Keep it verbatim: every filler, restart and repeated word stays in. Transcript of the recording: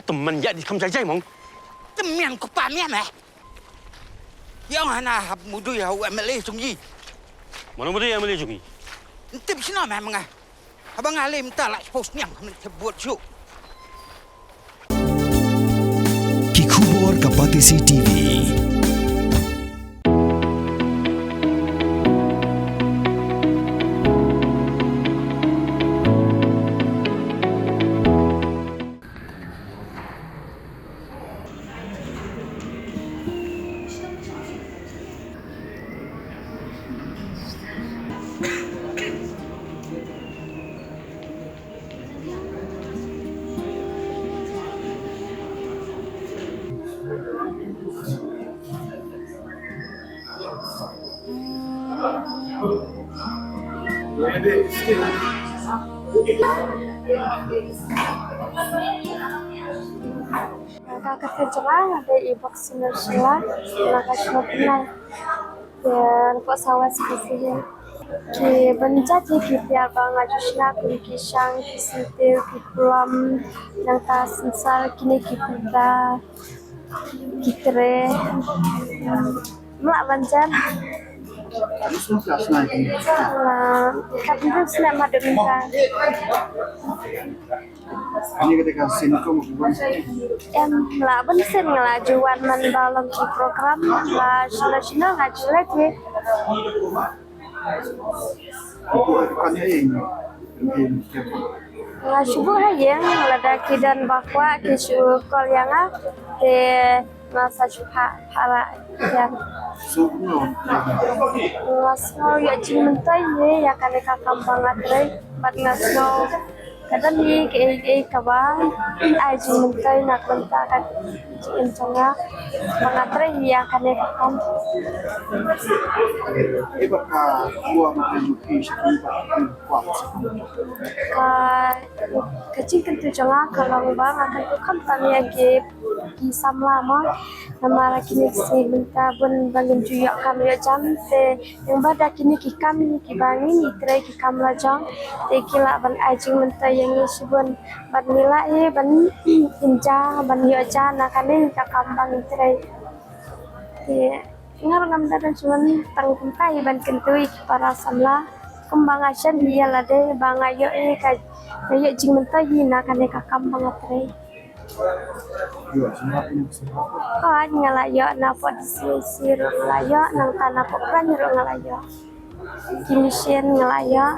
Tymmen ïa di kham jai jai mong. Tymmen ko pa mian eh. Ïa nga na hap mudui ha u M L A jong i. Mano mudui M L A jong i? Ntip sino meh menga. Haba nga lem ta la post niang men te buat ju. Ki khubor ka Batesi T V. Ka kata jong nga dei i Bok Senior Sheila, na ka shnong Penai. Ïa, ko sawa sisi. Ki bynta ki tiar ba nga ju shna kum ki shang, ki sintir, ki kulam, nangta synsar, kine ki pynta, ki tre. Mla ban jan. Ka pynrut sna ma dum ka. Ani kata ka sin ko mo ban. Em, la ban sin nga la ju wan man ba long ki program, la shina shina nga ju leh ki. Ko ko kan ya ing. Nga shu buh ha ïing, lada ki don ba kwah ki shu call ïa nga, te nga sa shu pha, pha la ïa. So, no. Nga sngew ïa jingmyntoi ïa kane ka kam ba nga trei, bad nga sngew ka don hi kaei kaei kaba ai jingmyntoi na ka bynta ka jingim jong nga ba nga trei ïa kane ka kam. Eba ka, ua ma ka U P sa ka ba kwah sa ka. Ka, ka jingkyntu jong nga ka long ba nga kyntu khamtam ïa ki, ki samla mo. Namar kine ki sngi mynta bun ba ngim ju ïoh kam ïoh jam te, ïa ba da kine ki kam kiba ngi ngi trei ki kam la jong, te ki lah ban ai jingmyntoi ïa ngi shibun. Bad ngi lah hi ban ïa ja, ban ïoh ja na kane ka kam ba ngi trei. Te nga ruh ngam da don shuh tang kumta hi ban kyntu ïa ki para samla. Kumba nga shem hi ïa lade ba nga ïoh hi ka, nga ïoh jingmyntoi hi na kane ka kam ba nga trei. Hooid, nga la ïoh na pdcc ruh nga la ïoh, nangta na pdpran ruh nga la ïoh. Ki machine nga la ïoh.